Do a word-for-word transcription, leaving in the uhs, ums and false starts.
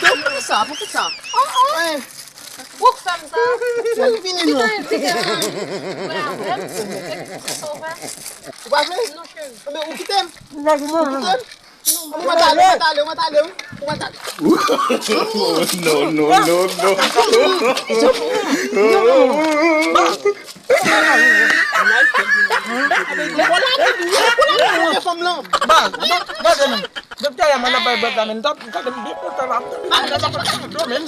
Poukisa? Poukisa? Ou k fè m sa? Ou vini non. Ou pa vle? Enben ou kite m. Ou kite m. Ou mèt ale, ou mèt ale, ou mèt ale, ou mèt ale. No, no, no, no. Ou lage m, ou lage m, ou lage fanm lan. Ba, gade men. Depi tè a m ap bay bwèt la men, m t ap gade m byen kontan la. M t ap gade men.